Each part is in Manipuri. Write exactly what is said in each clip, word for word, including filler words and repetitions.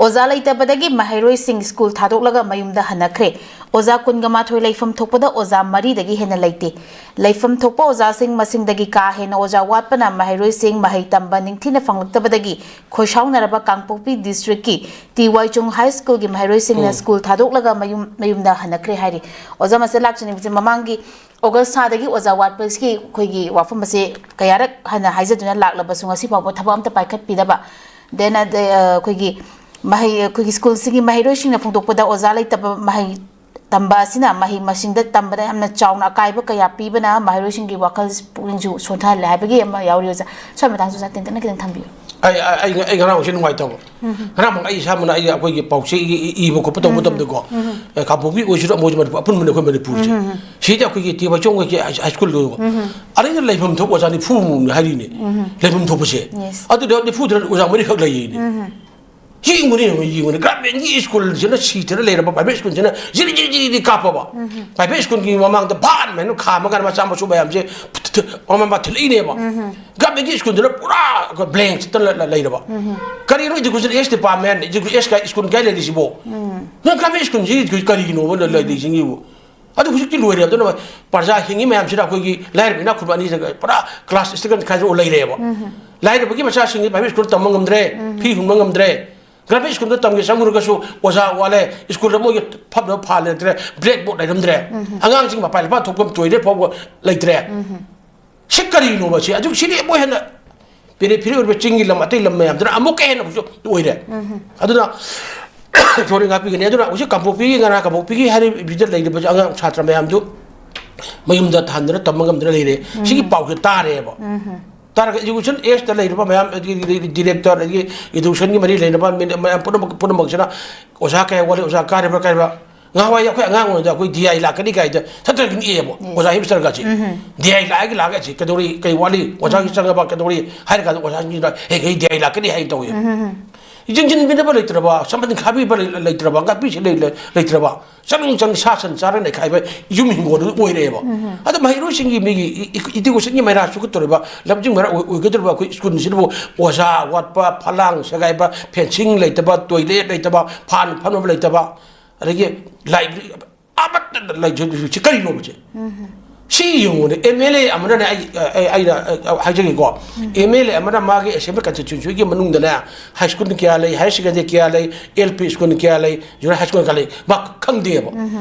ꯑꯣꯖꯥ ꯂꯩꯇꯕꯗꯒꯤ ꯃꯍꯩꯔꯣꯏꯁꯤꯡ ꯁ꯭ꯀꯨꯜ ꯊꯥꯗꯣꯛꯂꯒ ꯃꯌꯨꯝꯗ ꯍꯟꯅꯈ꯭ꯔꯦ꯫ ꯑꯣꯖꯥ ꯀꯨꯟꯒ ꯃꯥꯊꯣꯏ ꯂꯩꯐꯝ ꯊꯣꯛꯄꯗ ꯑꯣꯖꯥ ꯃꯔꯤꯗꯒꯤ ꯍꯦꯟꯅ ꯂꯩꯇꯦ꯫ ꯂꯩꯐꯝ ꯊꯣꯛꯄ ꯑꯣꯖꯥꯁꯤꯡ ꯃꯁꯤꯡꯗꯒꯤ ꯀꯥ ꯍꯦꯟꯅ ꯑꯣꯖꯥ ꯋꯥꯠꯄꯅ ꯃꯍꯩꯔꯣꯏꯁꯤꯡ ꯃꯍꯩ ꯇꯝꯕ ꯅꯤꯡꯊꯤꯅ ꯐꯪꯂꯛꯇꯕꯗꯒꯤ ꯈꯣꯏꯁꯥꯎꯅꯔꯕ ꯀꯥꯡꯄꯣꯛꯄꯤ ꯗꯤꯁꯇ꯭ꯔꯤꯛꯀꯤ ꯇꯤ ꯋꯥꯏ ꯆꯨꯡ ꯍꯥꯏ ꯁ꯭ꯀꯨꯜꯒꯤ ꯃꯍꯩꯔꯣꯏꯁꯤꯡꯅ ꯎꯝ꯫ ꯁ꯭ꯀꯨꯜ ꯊꯥꯗꯣꯛꯂꯒ ꯃꯌꯨꯝ, ꯃꯌꯨꯝꯗ ꯍꯟꯅꯈ꯭ꯔꯦ ꯍꯥꯏꯔꯤ꯫ ꯑꯣꯖꯥ ꯃꯁꯦ ꯂꯥꯛꯆꯅꯤꯡꯕꯁꯦ ꯃꯃꯥꯡꯒꯤ ꯑꯣꯒꯁ ꯊꯥꯗꯒꯤ ꯑꯣꯖꯥ ꯋꯥꯠꯄꯒꯤ ꯑꯩꯈꯣꯏꯒꯤ ꯋꯥꯐꯝ ꯑꯁꯦ ꯀꯌꯥꯔꯛ ꯍꯟꯅ ꯍꯥꯏꯖꯗꯨꯅ ꯂꯥꯛꯂꯕꯁꯨ ꯉꯁꯤ ꯐꯥꯎꯕ ꯊꯕꯛ ꯑꯝꯇ ꯄꯥꯏꯈꯠꯄꯤꯗꯕ꯫ Then ꯑꯗ, ꯑ, ꯑꯩꯈꯣꯏꯒꯤ ꯃꯍꯩ, ꯑꯩꯈꯣꯏꯒꯤ ꯁ꯭ꯀꯨꯜꯁꯤꯒꯤ ꯃꯍꯩꯔꯣꯏꯁꯤꯡꯅ ꯐꯣꯡꯗꯣꯛꯄꯗ ꯑꯣꯖꯥ ꯂꯩꯇꯕ ꯃꯍꯩ ꯇꯝꯕ ꯑꯁꯤꯅ ꯃꯍꯩ ꯃꯁꯤꯡꯗ ꯇꯝꯕꯗ ꯌꯥꯝꯅ ꯆꯥꯎꯅ ꯑꯀꯥꯏꯕ ꯀꯌꯥ ꯄꯤꯕꯅ ꯃꯍꯩꯔꯣꯏꯁꯤꯡꯒꯤ ꯋꯥꯈꯜ ꯄꯨꯛꯅꯤꯡꯁꯨ ꯁꯣꯟꯊꯍꯜꯂꯦ ꯍꯥꯏꯕꯒꯤ ꯑꯃ ꯌꯥꯎꯔꯤ ꯑꯣꯖꯥ꯫ ꯁ꯭ꯋꯥꯏ ꯃꯇꯥꯡꯁꯨ ꯑꯣꯖꯥ ꯇꯦꯟꯇꯛꯅ ꯈꯤꯇꯪ ꯊꯝꯕꯤꯌꯨ꯫ ꯑꯩ, ꯑꯩ, ꯑꯩ, ꯑꯩ ꯉꯔꯥꯡ ꯉꯁꯤ ꯅꯨꯡꯉꯥꯏꯇꯕ꯫ ꯎꯝ꯫ ꯉꯔꯥꯡ ꯑꯩ ꯏꯁꯥꯃꯛꯅ ꯑꯩ ꯑꯩꯈꯣꯏꯒꯤ ꯄꯥꯎꯆꯦ ꯏ-, ꯏ-, ꯏꯕ ꯈꯣꯠꯄ ꯇꯧꯕ ꯎꯝ꯫ ꯃꯇꯝꯗꯀꯣ, ꯎꯝ꯫ ꯑꯦ, ꯀꯥꯡꯄꯣꯛꯄꯤ ꯑꯣꯏꯁꯤꯔ ꯑꯃ ꯑꯣꯏꯁꯤꯔ ꯃꯅꯤꯄꯨꯔ ꯑꯄꯨꯟꯕꯅꯤ ꯑꯩꯈꯣꯏ ꯃꯅꯤꯄꯨꯔꯁꯦ꯫ ꯎꯝ꯫ ꯁꯤꯗ ꯑꯩꯈꯣꯏꯒꯤ ꯇꯤ ꯋꯥꯏ ꯆꯣꯡꯒꯒꯤ ꯍꯥꯏ, ꯍꯥꯏ ꯁ꯭ꯀꯨꯜꯗꯣ꯫ ꯎꯝ꯫ ꯑꯗꯩꯗ ꯂꯩꯐꯝ ꯊꯣꯛꯄ ꯑꯣꯖꯥ ꯅꯤꯐꯨ ꯃꯨꯛꯅꯤ ꯍꯥꯏꯔꯤꯅꯦ꯫ ꯎꯝ꯫ ꯂꯩꯐꯝ ꯊꯣꯛꯄꯁꯦ꯫ Yes꯫ ꯑꯗꯨꯗ ꯅꯤꯐꯨꯗꯨꯗ ꯑꯣꯖꯥ ꯃꯔꯤꯈꯛ ꯂꯩꯌꯦꯅꯦ꯫ ꯎꯝ꯫ ꯌꯦꯡꯉꯨꯅꯦ, ꯌꯦꯡꯉꯨꯅꯦ, ꯒꯚꯔꯟꯃꯦꯟꯒꯤ ꯁ꯭ꯀꯨꯜꯁꯤꯅ ꯁꯤꯊꯔ ꯂꯩꯔꯕ ꯄ꯭ꯔꯥꯏꯚꯦꯠ ꯁ꯭ꯀꯨꯜꯁꯤꯅ ꯖꯤꯔꯤ, ꯖꯤꯔꯤ, ꯖꯤꯔꯤ, ꯖꯤꯔꯤ ꯀꯥꯞꯄꯕ꯫ ꯎꯝ꯫ ꯄ꯭ꯔꯥꯏꯚꯦꯠ ꯁ꯭ꯀꯨꯜꯒꯤ ꯃꯃꯥꯡꯗ ꯚꯥꯟ ꯍꯥꯏꯅ ꯈꯥꯝꯃꯒ ꯃꯆꯥ ꯃꯁꯨ ꯃꯌꯥꯝꯁꯦ ꯃꯃꯥ ꯃꯄꯥ ꯊꯤꯜꯂꯛꯏꯅꯦꯕ꯫ ꯎꯝ꯫ ꯒꯚꯔꯟꯃꯦꯟꯒꯤ ꯁ꯭ꯀꯨꯜꯗꯨꯅ ꯄꯨꯔꯥ ꯕ꯭ꯂꯦꯡ ꯆꯠꯇꯅ ꯂ-, ꯂ-, ꯂꯩꯔꯕ꯫ ꯎꯝ꯫ ꯀꯔꯤꯅꯣ education, education department, education ꯀꯥꯏ ꯁ꯭ꯀꯨꯜ ꯀꯥꯏ ꯂꯩꯔꯤꯁꯤꯕꯣ? ꯎꯝ꯫ ꯅꯪ ꯒꯚꯔꯟꯃꯦꯟ ꯁ꯭ꯀꯨꯜꯁꯤ ꯀꯔꯤꯒꯤꯅꯣꯕ ꯂ-, ꯂꯩꯔꯤꯁꯤꯡꯁꯤꯕꯨ? ꯑꯗꯨ ꯍꯧꯖꯤꯛꯇꯤ ꯂꯣꯏꯔꯦ꯫ ꯑꯗꯨꯅ ꯄ꯭ꯔꯖꯥ ꯍꯤꯡꯉꯤ ꯃꯌꯥꯝꯁꯤꯗ ꯑꯩꯈꯣꯏꯒꯤ ꯂꯥꯏꯔꯕ ꯏꯅꯥꯛ ꯈꯨꯟꯕ ꯑꯅꯤꯁꯤꯗ ꯄꯨꯔꯥ class ꯁꯤꯁꯇꯦꯝ ꯈꯥꯏꯗꯣꯛꯑ ꯂꯩꯔꯦꯕ꯫ ꯎꯝ꯫ ꯂꯥꯏꯔꯕꯒꯤ ꯃꯆꯥꯁꯤꯡꯁꯤ ꯄ꯭ꯔꯥꯏꯚꯦꯠ ꯁ꯭ꯀꯨꯜ ꯇꯝꯕ ꯉꯝꯗ꯭ꯔꯦ, ꯎꯝ꯫ ꯐꯤ ꯍꯨꯟꯕ ꯉꯝꯗ꯭ꯔꯦ꯫ ꯒꯚꯔꯟꯃꯦꯟ ꯁ꯭ꯀꯨꯜꯗ ꯇꯝꯒꯦ ꯆꯪꯉꯨꯔꯒꯁꯨ ꯑꯣꯖꯥ ꯋꯥꯠꯂꯦ, ꯁ꯭ꯀꯨꯜꯗ ꯃꯣꯏꯒꯤ ꯐꯝꯅꯕ ꯐꯥꯟ ꯂꯩꯇ꯭ꯔꯦ, ꯕ꯭ꯂꯦꯛꯕꯣꯔꯗ ꯂꯩꯔꯝꯗ꯭ꯔꯦ꯫ ꯎꯝ꯫ ꯑꯉꯥꯡꯁꯤꯡ ꯃꯄꯥꯟ ꯂꯨꯄꯥꯟ ꯊꯣꯛꯐꯝ toilet ꯐꯥꯎꯕ ꯂꯩꯇ꯭ꯔꯦ꯫ ꯎꯝ꯫ ꯁꯤ ꯀꯔꯤꯅꯣꯕ ꯁꯤ? ꯑꯗꯨ ꯁꯤꯗꯤ ꯑꯃꯨꯛ ꯍꯦꯟꯅ periphery ꯑꯣꯏꯔꯤꯕ ꯆꯤꯡꯒꯤ ꯂꯝ, ꯑꯇꯩ ꯂꯝ ꯃꯌꯥꯝꯗꯨꯅ ꯑꯃꯨꯛꯀ ꯍꯦꯟꯅ ꯍꯧꯖꯤꯛ ꯑꯣꯏꯔꯦ꯫ ꯎꯝ꯫ ꯑꯗꯨꯅ sorry, ꯉꯥꯛꯄꯤꯒꯅꯤ꯫ ꯑꯗꯨꯅ ꯍꯧꯖꯤꯛ ꯀꯥꯡꯄꯣꯛꯄꯤꯒꯤ, ꯉꯔꯥꯡ ꯀꯥꯡꯄꯣꯛꯄꯤꯒꯤ ꯍꯥꯏꯔꯤꯕ ꯂꯩꯔꯤꯕ ꯑꯉꯥꯡ ꯁꯥꯇ꯭ꯔ ꯃꯌꯥꯝꯗꯨ ꯃꯌꯨꯝꯗ ꯊꯝꯗꯅ ꯇꯝꯕ ꯉꯝꯗꯅ ꯂꯩꯔꯦ꯫ ꯎꯝ꯫ ꯁꯤꯒꯤ ꯄꯥꯎꯁꯦ ꯇꯥꯔꯦꯕ꯫ ꯎꯝ꯫ ꯇꯥꯔꯒ education ꯗ ꯂꯩꯔꯤꯕ ꯃꯌꯥꯝ, ꯑꯗꯒꯤ director, ꯑꯗꯒꯤ education ꯒꯤ ꯃꯔꯤ ꯂꯩꯅꯕ ꯃꯤ-, ꯃꯌꯥꯝ ꯄꯨꯝꯅꯃꯛ, ꯄꯨꯝꯅꯃꯛꯁꯤꯅ ꯑꯣꯖꯥ ꯀꯌꯥ ꯋꯥꯠꯂꯤ, ꯑꯣꯖꯥ ꯀꯥꯔꯤꯕ꯭ꯔꯥ ꯀꯥꯔꯤꯕ꯭ꯔꯥ? ꯉꯍꯥꯟꯋꯥꯏ ꯑꯩꯈꯣꯏ ꯑꯉꯥꯡ ꯑꯣꯏꯔꯤꯉꯩꯗ ꯑꯩꯈꯣꯏ D I ꯂꯥꯛꯀꯅꯤ ꯀꯥꯏꯗ ꯁꯠ ꯁꯠ ꯅꯤꯛꯑꯦꯕ꯫ Yes꯫ ꯑꯣꯖꯥ ꯍꯦꯃꯤꯁꯇꯔꯒꯁꯦ꯫ ꯎꯝ꯫ D I ꯂꯥꯛꯑꯒ ꯂꯥꯛꯑꯒ ꯑꯁꯤ ꯀꯩꯗꯧꯔꯤ, ꯀꯩ ꯋꯥꯠꯂꯤ, ꯑꯣꯖꯥꯒꯤ ꯎꯝ꯫ ꯆꯪꯉꯕ ꯀꯩꯗꯧꯔꯤ ꯍꯥꯏꯔ ꯀꯥꯟꯗ ꯑꯣꯖꯥꯁꯤꯡꯁꯤꯅ, "ꯍꯦ, ꯀꯩ D I ꯂꯥꯛꯀꯅꯤ" ꯍꯥꯏꯅ ꯇꯧꯋꯦ꯫ ꯎꯝ꯫ ꯌꯦꯡꯁꯤꯟꯕꯤꯅꯕ ꯂꯩꯇ꯭ꯔꯕ, ꯁꯝꯕꯟ ꯈꯥꯕꯤꯕ ꯂꯩ-, ꯂꯩꯇ꯭ꯔꯕ, ꯉꯥꯛꯄꯤꯁꯦ ꯂꯩ-, ꯂꯩ-, ꯂꯩꯇ꯭ꯔꯕ, ꯆꯔꯣꯡ ꯆꯔꯣꯡ ꯁꯥ ꯁꯟ ꯆꯥꯔ ꯅꯩꯈꯥꯏꯕ ꯌꯨꯝ ꯍꯤꯡꯒꯣꯜꯗꯨ ꯑꯣꯏꯔꯛꯑꯦꯕ꯫ ꯑꯗꯣ ꯃꯍꯩꯔꯣꯏꯁꯤꯡꯒꯤ ꯃꯤꯒꯤ ꯏ-, ꯏ-, educationꯒꯤ ꯃꯩꯔꯥ ꯆꯨꯒꯠꯇꯧꯔꯤꯕ, ꯂꯝꯖꯤꯡ ꯃꯩꯔꯥ ꯑꯣꯏ-, ꯑꯣꯏꯒꯗꯧꯔꯤꯕ ꯑꯩꯈꯣꯏ ꯁ꯭ꯀꯨꯜꯁꯤꯗꯕꯨ ꯑꯣꯖꯥ ꯋꯥꯠꯄ, ꯐꯂꯥꯡ ꯁꯦꯒꯥꯏꯕ, fencing ꯂꯩꯇꯕ, toilet ꯂꯩꯇꯕ, ꯐꯥꯟ ꯐꯝꯅꯕ ꯂꯩꯇꯕ, ꯑꯗꯒꯤ library ꯑꯃꯠꯇ ꯂꯩꯇ꯭ꯔꯤꯁꯤ ꯀꯔꯤꯅꯣꯕ ꯁꯦ? ꯁꯤ ꯌꯦꯡꯉꯨꯅꯦ, MLA ꯑꯃꯅꯅꯦ, ꯑꯩ, ꯑꯩ, ꯑꯩꯅ, ꯑ, ꯍꯥꯏꯖꯒꯦꯀꯣ, MLA ꯑꯃꯅ ꯃꯥꯒꯤ assembly constituencyꯒꯤ ꯃꯅꯨꯡꯗꯅꯦ, high school ꯀꯌꯥ ꯂꯩ, higher secondary ꯀꯌꯥ ꯂꯩ, LP school ꯀꯌꯥ ꯂꯩ, junior high school ꯀꯌꯥ ꯂꯩ, ꯃꯥ ꯈꯪꯗꯦꯕ꯫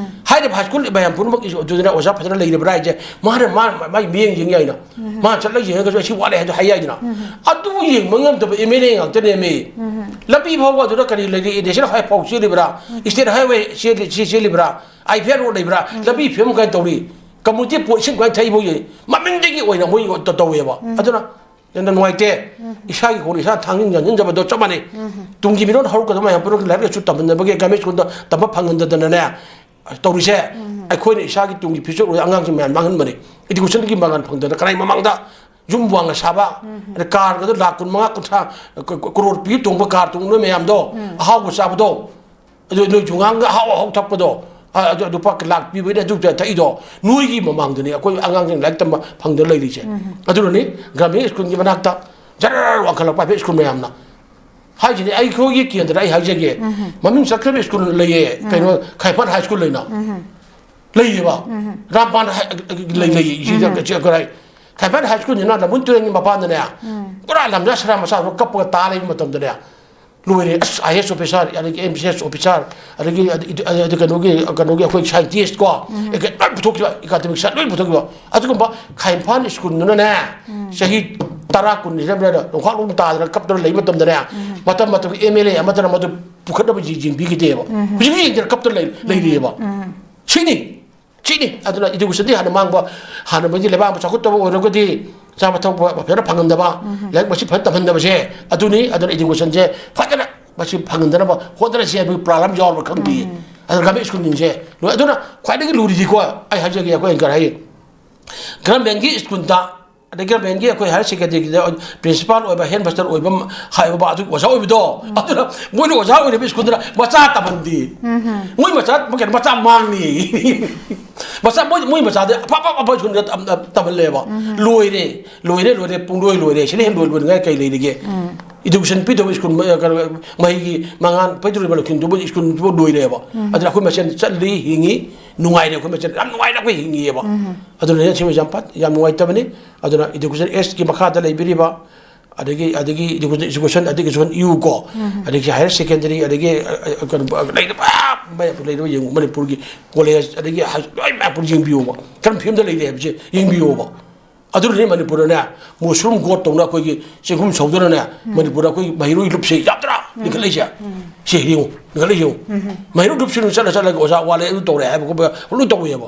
ꯍꯥꯏꯔꯤꯕ high school ꯃꯌꯥꯝ ꯄꯨꯝꯅꯃꯛ ꯑꯗꯨꯗꯅ ꯑꯣꯖꯥ ꯐꯖꯅ ꯂꯩꯔꯤꯕ꯭ꯔꯥ ꯍꯥꯏꯁꯦ, ꯃꯥꯅ, ꯃꯥ, ꯃꯥꯒꯤ ꯃꯤꯠꯌꯦꯡ ꯌꯦꯡ ꯌꯥꯏꯅ꯫ ꯃꯥ ꯆꯠꯂꯒ ꯌꯦꯡꯉꯒꯁꯨ ꯑꯩ ꯁꯤ ꯋꯥꯠꯂꯦ ꯍꯥꯏꯗꯣ ꯍꯥꯏ ꯌꯥꯏꯗꯅ꯫ ꯑꯗꯨ ꯌꯦꯡꯕ ꯉꯝꯗꯕ MLA ꯉꯥꯛꯇꯅꯦꯃꯤ꯫ ꯂꯝꯕꯤ ꯐꯥꯎꯕ ꯑꯗꯨꯗ ꯀꯔꯤ ꯂꯩꯔꯤ, national highway ꯐꯥꯎ ꯆꯦꯜꯂꯤꯕ꯭ꯔꯥ, state highway ꯆꯦꯜꯂꯤ-, ꯆꯦ-, ꯆꯦꯜꯂꯤꯕ꯭ꯔꯥ, IPR road ꯂꯩꯕ꯭ꯔꯥ, ꯂꯝꯕꯤ ꯐꯤꯕꯝ ꯀꯃꯥꯏꯅ ꯇꯧꯔꯤ, community pool ꯏꯁꯤꯡ ꯀꯃꯥꯏꯅ ꯊꯛꯏꯕ ꯌꯦꯡ-, ꯃꯃꯤꯡꯗꯒꯤ ꯑꯣꯏꯅ ꯃꯣꯏ ꯇ-, ꯇꯧꯋꯦꯕ꯫ ꯑꯗꯨꯅ ꯌꯥꯝꯅ ꯅꯨꯡꯉꯥꯏꯇꯦ꯫ ꯏꯁꯥꯒꯤ ꯈꯣꯡꯅ ꯏꯁꯥ ꯊꯥꯡꯖꯤꯟ ꯌꯥꯟꯁꯤꯟꯖꯕꯗꯣ ꯆꯞ ꯃꯥꯟꯅꯩ꯫ ꯇꯨꯡꯒꯤ ꯃꯤꯔꯣꯜ ꯍꯧꯔꯛꯀꯗꯕ ꯃꯌꯥꯝ ꯄꯨꯝꯅꯃꯛꯀꯤ ꯂꯥꯏꯔꯤꯛ ꯂꯥꯏꯁꯨ ꯇꯝꯍꯟꯅꯕꯒꯤ government schoolꯗ ꯇꯝꯕ ꯐꯪꯍꯟꯗꯗꯅꯅꯦ ꯇꯧꯔꯤꯁꯦ꯫ ꯑꯩꯈꯣꯏꯅ ꯏꯁꯥꯒꯤ ꯇꯨꯡꯒꯤ future ꯑꯣꯏꯕ ꯑꯉꯥꯡꯁꯤꯡ ꯃꯌꯥꯝ ꯃꯥꯡꯍꯟꯕꯅꯤ꯫ Educationꯒꯤ ꯃꯉꯥꯜ ꯐꯪꯗꯅ ꯀꯅꯥꯒꯤ ꯃꯃꯥꯡꯗ ꯌꯨꯝ ꯋꯥꯡꯅ ꯁꯥꯕ, ꯑꯗ carꯒꯗꯣ ꯂꯥꯈ ꯀꯨꯟ ꯃꯉꯥ, ꯀꯨꯟꯊ꯭ꯔꯥ, ꯀ-, ꯀ-, crore ꯄꯤ ꯇꯣꯡꯕ car ꯇꯣꯡꯕ ꯅꯣꯏ ꯃꯌꯥꯝꯗꯣ, ꯑꯍꯥꯎꯕ ꯆꯥꯕꯗꯣ, ꯑꯗꯨ ꯅꯣꯏ ꯖꯨꯉꯥꯡꯒ ꯑꯍꯥꯎ ꯑꯍꯥꯎ ꯊꯛꯄꯗꯣ, ꯑ-, ꯑꯗꯨ ꯂꯨꯄꯥ ꯂꯥꯈ ꯄꯤꯕꯩꯅꯦ ꯑꯗꯨ ꯊꯛꯏꯗꯣ꯫ ꯅꯣꯏꯒꯤ ꯃꯃꯥꯡꯗꯅꯤ ꯑꯩꯈꯣꯏ ꯑꯉꯥꯡꯁꯤꯡ ꯂꯥꯏꯔꯤꯛ ꯇꯝꯕ ꯐꯪꯗꯅ ꯂꯩꯔꯤꯁꯦ꯫ ꯑꯗꯨꯅꯅꯤ ꯒ꯭ꯔꯥꯃꯤꯟ ꯁ꯭ꯀꯨꯜꯒꯤ ꯃꯅꯥꯛꯇ ꯖꯔ ꯋꯥꯡꯈꯠꯂꯛꯄ ꯍꯥꯏꯐꯦꯠ ꯁ꯭ꯀꯨꯜ ꯃꯌꯥꯝꯅ꯫ ꯍꯥꯏꯁꯤꯅꯤ ꯑꯩꯈꯣꯏꯒꯤ ꯀꯦꯟꯗ꯭ꯔꯗ ꯑꯩ ꯍꯥꯏꯖꯒꯦ꯫ ꯃꯃꯤꯡ ꯆꯠꯈ꯭ꯔꯕ ꯁ꯭ꯀꯨꯜ ꯂꯩꯌꯦ, ꯀꯩꯅꯣ, ꯈꯥꯏꯐꯥꯟ ꯍꯥꯏ ꯁ꯭ꯀꯨꯜ ꯂꯩꯅ꯫ ꯂꯩꯌꯦꯕ꯫ ꯔꯥꯝꯄꯥꯟ ꯍꯥꯏ-, ꯂꯩ, ꯂꯩ, ꯁꯤꯗ ꯀꯔꯥꯏ-, ꯈꯥꯏꯐꯥꯟ ꯍꯥꯏ ꯁ꯭ꯀꯨꯜꯁꯤꯅ ꯂꯝꯕꯨꯟ ꯇꯨꯔꯦꯜꯒꯤ ꯃꯄꯥꯟꯗꯅꯦ꯫ ꯄꯨꯔꯥ ꯂꯝꯖꯥ ꯁꯔꯥ ꯃꯆꯥꯗꯣ ꯀꯞꯄꯒ ꯇꯥ ꯂꯩꯕ ꯃꯇꯝꯗꯅꯦ꯫ ꯂꯣꯏꯔꯦ꯫ ꯑꯁ, IAS officer, ꯑꯗꯒꯤ MCS officer, ꯑꯗꯒꯤ ꯑꯗ-, ꯑꯗ-, ꯑꯗ-, ꯀꯩꯅꯣꯒꯤ, ꯀꯩꯅꯣꯒꯤ ꯑꯩꯈꯣꯏ scientist ꯀꯣ, ꯑꯦ-, ꯂꯣꯏ ꯄꯨꯊꯣꯛꯈꯤꯕ, academic side ꯂꯣꯏ ꯄꯨꯊꯣꯛꯈꯤꯕ꯫ ꯑꯗꯨꯒꯨꯝꯕ ꯈꯥꯏꯝꯐꯥꯟ ꯁ꯭ꯀꯨꯜꯗꯨꯅꯅꯦ, ꯆꯍꯤ ꯇꯔꯥ, ꯀꯨꯟ ꯍꯦꯟꯅ ꯅꯣꯡꯈꯥꯛ ꯂꯣꯡ ꯇꯥꯗꯅ ꯀꯞꯇꯅ ꯂꯩꯕ ꯃꯇꯝꯗꯅꯦ, ꯃꯇꯝ ꯃꯇꯝꯒꯤ MLA ꯑꯃꯠꯇꯅ ꯃꯗꯨ ꯄꯨꯈꯠꯅꯕ ꯌꯦ-, ꯌꯦꯡꯕꯤꯈꯤꯗꯦꯕ꯫ ꯍꯧꯖꯤꯛ ꯌꯦꯡꯗꯅ ꯀꯞꯇꯅ ꯂꯩ-, ꯂꯩꯔꯤꯑꯕ꯫ ꯁꯤꯅꯤ꯫ ꯁꯤꯅꯤ꯫ ꯑꯗꯨꯅ educationꯗꯤ ꯍꯥꯟꯅ ꯃꯥꯡꯕ, ꯍꯥꯟꯅ ꯃꯣꯏꯗꯤ ꯂꯩꯕꯥꯛ ꯑꯃ ꯆꯥꯎꯈꯠꯇꯕ ꯑꯣꯏꯔꯒꯗꯤ ꯆꯥꯕ ꯊꯛꯄ ꯐꯖꯅ ꯐꯪꯍꯟꯗꯕ, ꯂꯥꯏꯔꯤꯛ ꯃꯁꯤꯡ ꯐꯖꯅ ꯇꯝꯍꯟꯗꯕꯁꯦ ꯑꯗꯨꯅꯤ꯫ ꯑꯗꯨꯅ educationꯁꯦ ꯐꯖꯅ ꯃꯁꯤ ꯐꯪꯍꯟꯗꯅꯕ ꯍꯣꯠꯅꯔꯁꯤ ꯍꯥꯏꯕꯒꯤ plan ꯑꯃ ꯌꯥꯎꯔꯕ꯭ꯔꯥ ꯈꯪꯗꯦ꯫ ꯑꯗꯨꯅ government ꯁ꯭ꯀꯨꯜꯁꯤꯡꯁꯦ ꯂꯣꯏ꯫ ꯑꯗꯨꯅ ꯈ꯭ꯋꯥꯏꯗꯒꯤ ꯂꯨꯔꯤꯗꯤꯀꯣ, ꯑꯩ ꯍꯥꯏꯖꯒꯦ, ꯑꯩꯈꯣꯏ anchor ꯍꯥꯏꯌꯦ, governmentꯀꯤ ꯁ꯭ꯀꯨꯜꯗ ꯑꯗꯩ ꯒꯚꯔꯟꯃꯦꯟꯒꯤ ꯑꯩꯈꯣꯏ ꯍꯥꯌꯔ ꯁꯦꯀꯦꯟꯗꯔꯤꯒꯤꯗ ꯄ꯭ꯔꯤꯟꯁꯤꯄꯥꯜ ꯑꯣꯏꯕ, ꯍꯦꯗ ꯃꯥꯁꯇꯔ ꯑꯣꯏꯕ ꯍꯥꯏꯕ ꯑꯗꯨ ꯑꯣꯖꯥ ꯑꯣꯏꯕꯗꯣ, ꯑꯗꯨꯅ ꯃꯣꯏꯅ ꯑꯣꯖꯥ ꯑꯣꯏꯔꯤꯕ ꯁ꯭ꯀꯨꯜꯗꯨꯅ ꯃꯆꯥ ꯇꯝꯍꯟꯗꯦ꯫ ꯃꯣꯏ ꯃꯆꯥ ꯀꯩꯅꯣ, ꯃꯆꯥ ꯃꯥꯡꯅꯤ꯫ ꯃꯆꯥ, ꯃꯣꯏ, ꯃꯣꯏ ꯃꯆꯥꯗꯤ ꯑꯐ ꯑꯐ ꯑꯐꯕ ꯁ꯭ꯀꯨꯜꯗ ꯇꯝ-, ꯇꯝ-, ꯇꯝꯍꯜꯂꯦꯕ꯫ ꯂꯣꯏꯔꯦ, ꯂꯣꯏꯔꯦ, ꯂꯣꯏꯔꯦ, ꯄꯨꯡꯂꯣꯏ ꯂꯣꯏꯔꯦ꯫ ꯁꯤꯅ ꯍꯦꯟꯅ ꯂꯣꯏ-, ꯂꯣꯏꯅꯤꯡꯉꯥꯏ ꯀꯩ ꯂꯩꯔꯤꯒꯦ? Education ꯄꯤꯗꯧꯕ ꯁ꯭ꯀꯨꯜ ꯃ-, ꯀꯩꯅꯣ, ꯃꯍꯩꯒꯤ ꯃꯉꯥꯜ ꯄꯤꯗꯧꯔꯤꯕ ꯂꯧꯁꯤꯡꯗꯨꯕꯨ ꯁ꯭ꯀꯨꯜꯗꯨꯕꯨ ꯂꯣꯏꯔꯦꯕ꯫ ꯑꯗꯨꯅ ꯑꯩꯈꯣꯏ ꯃꯁꯦꯟ ꯆꯠꯂꯤ, ꯍꯤꯡꯉꯤ, ꯅꯨꯡꯉꯥꯏꯅ ꯑꯩꯈꯣꯏ ꯃꯁꯦꯟ ꯌꯥꯝ ꯅꯨꯡꯉꯥꯏꯅ ꯑꯩꯈꯣꯏ ꯍꯤꯡꯉꯤꯑꯕ꯫ ꯑꯗꯨꯅ ꯁꯤ ꯌꯥꯝ ꯐꯠ-, ꯌꯥꯝ ꯅꯨꯡꯉꯥꯏꯇꯕꯅꯤ꯫ ꯑꯗꯨꯅ Education Act ꯀꯤ ꯃꯈꯥꯗ ꯂꯩꯕꯤꯔꯤꯕ, ꯑꯗꯒꯤ, ꯑꯗꯒꯤ Education, ꯑꯗꯒꯤ Education ꯏꯌꯨ ꯀꯣ, ꯑꯗꯒꯤ ꯍꯥꯌꯔ ꯁꯦꯀꯦꯟꯗꯔꯤ, ꯑꯗꯒꯤ, ꯑ, ꯑ, ꯀꯩꯅꯣ, ꯑ, ꯂꯩꯔꯤꯕ, ꯃꯌꯥꯝ ꯂꯩꯔꯤꯕ ꯌꯦꯡꯉꯨ, ꯃꯅꯤꯄꯨꯔꯒꯤ ꯀꯣꯂꯦꯖ, ꯑꯗꯒꯤ ꯍꯥꯏ-, ꯂꯣꯏ ꯃꯌꯥꯝ ꯌꯦꯡꯕꯤꯌꯣꯕ, ꯀꯔꯝꯕ ꯐꯤꯕꯝꯗ ꯂꯩꯔꯤ ꯍꯥꯏꯕꯁꯦ ꯌꯦꯡꯕꯤꯌꯣꯕ꯫ ꯑꯗꯨꯅꯅꯦ ꯃꯅꯤꯄꯨꯔꯗꯅꯦ mushroom growth ꯇꯧꯅ ꯑꯩꯈꯣꯏꯒꯤ ꯆꯦꯡꯒꯨꯝ ꯁꯧꯗꯅꯅꯦ, ꯃꯅꯤꯄꯨꯔꯗ ꯑꯩꯈꯣꯏꯒꯤ ꯃꯍꯩꯔꯣꯏ ꯂꯨꯞꯁꯦ ꯌꯥꯝꯗ꯭ꯔꯥ ꯂꯤꯡꯈꯠꯂꯛꯏꯁꯦ? ꯁꯤ ꯌꯦꯡꯉꯨ, ꯂꯤꯡꯈꯠꯂꯛꯏꯁꯦ ꯌꯦꯡꯉꯨ꯫ ꯃꯍꯩꯔꯣꯏ ꯂꯨꯞꯁꯤꯅ ꯆꯠꯂ ꯆꯠꯂꯒ ꯑꯣꯖꯥ ꯋꯥꯠꯂꯦ, ꯑꯗꯨ ꯇꯧꯔꯦ ꯍꯥꯏꯕ ꯈꯣꯠꯄ ꯂꯣꯏ ꯇꯧꯋꯦꯕ꯫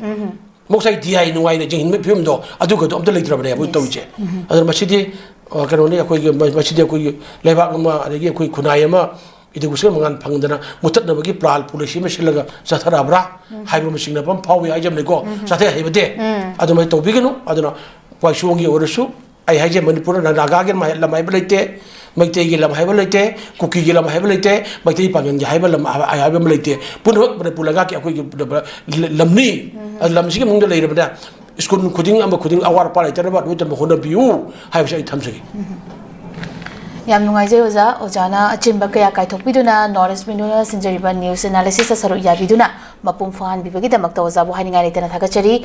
ꯃꯣꯛꯁꯥꯏ ꯗꯤ ꯑꯥꯏ ꯅꯨꯡꯉꯥꯏꯅ ꯌꯦꯡꯍꯟꯕꯒꯤ ꯐꯤꯕꯝꯗꯣ ꯑꯗꯨꯒꯗꯣ ꯑꯝꯇ ꯂꯩꯇ꯭ꯔꯕꯅꯦꯕ ꯇꯧꯔꯤꯁꯦ꯫ ꯑꯗꯨꯅ ꯃꯁꯤꯗꯤ, ꯑ, ꯀꯩꯅꯣꯅꯤ, ꯑꯩꯈꯣꯏꯒꯤ, ꯃ-, ꯃꯁꯤꯗꯤ ꯑꯩꯈꯣꯏꯒꯤ ꯂꯩꯕꯥꯛ ꯑꯃ, ꯑꯗꯒꯤ ꯑꯩꯈꯣꯏ ꯈꯨꯟꯅꯥꯏ ꯑꯃ education ꯃꯉꯥꯜ ꯐꯪꯗꯅ ꯃꯨꯠꯊꯠꯅꯕꯒꯤ plan policy ꯑꯃ ꯁꯤꯜꯂꯒ ꯆꯠꯊꯔꯛꯑꯕ꯭ꯔꯥ ꯍꯥꯏꯕ ꯑꯃ ꯆꯤꯡꯅꯕ ꯑꯃ ꯐꯥꯎꯏ ꯍꯥꯏꯖꯕꯅꯤꯀꯣ꯫ ꯆꯠꯊꯩ ꯍꯥꯏꯕꯗꯤ ꯑꯗꯨꯃꯥꯏꯅ ꯇꯧꯕꯤꯒꯅꯨ꯫ ꯑꯗꯨꯅ ꯋꯥꯏꯁꯣꯡꯒꯤ ꯑꯣꯏꯔꯁꯨ, ꯑꯩ ꯍꯥꯏꯖꯩ, ꯃꯅꯤꯄꯨꯔꯗ ꯅꯥꯒꯥꯒꯤ ꯂꯝ ꯍꯥꯏ-, ꯂꯝ ꯍꯥꯏꯕ ꯂꯩꯇꯦ, ꯃꯩꯇꯩꯒꯤ ꯂꯝ ꯍꯥꯏꯕ ꯂꯩꯇꯦ, ꯀꯨꯀꯤꯒꯤ ꯂꯝ ꯍꯥꯏꯕ ꯂꯩꯇꯦ, ꯃꯩꯇꯩ ꯄꯥꯉꯜꯒꯤ ꯍꯥꯏꯕ ꯂꯝ ꯍꯥꯏꯕ ꯑꯃ ꯂꯩꯇꯦ꯫ ꯄꯨꯝꯅꯃꯛ ꯃꯅꯤꯄꯨꯔ ꯂꯩꯉꯥꯛꯀꯤ ꯑꯩꯈꯣꯏꯒꯤ ꯂꯝꯅꯤ꯫ ꯑꯗꯨ ꯂꯝꯁꯤꯒꯤ ꯃꯅꯨꯡꯗ ꯂꯩꯔꯕꯅ ꯁ꯭ꯀꯨꯜ ꯈꯨꯗꯤꯡ ꯑꯃ ꯈꯨꯗꯤꯡ ꯑꯋꯥꯠ ꯑꯄꯥ ꯂꯩꯇꯅꯕ ꯂꯣꯏꯅꯃꯛ ꯍꯣꯠꯅꯕꯤꯌꯨ ꯍꯥꯏꯕꯁꯤ ꯑꯩ ꯊꯝꯖꯒꯦ꯫ ꯌꯥꯝ ꯅꯨꯡꯉꯥꯏꯖꯩ ꯑꯣꯖꯥ꯫ ꯑꯣꯖꯥꯅ ꯑꯆꯤꯟꯕ ꯀꯌꯥ ꯀꯥꯏꯊꯣꯛꯄꯤꯗꯨꯅ North East ꯃꯤꯠꯌꯦꯡꯗ ꯁꯤꯟꯖꯔꯤꯕ news analysis ꯇ ꯁꯔꯨꯛ ꯌꯥꯕꯤꯗꯨꯅ ꯃꯄꯨꯡ ꯐꯥꯍꯟꯕꯤꯕꯒꯤꯗꯃꯛꯇ ꯑꯣꯖꯥꯕꯨ ꯍꯥꯏꯅꯤꯡꯉꯥꯏ ꯂꯩꯇꯅ ꯊꯥꯒꯠꯆꯔꯤ꯫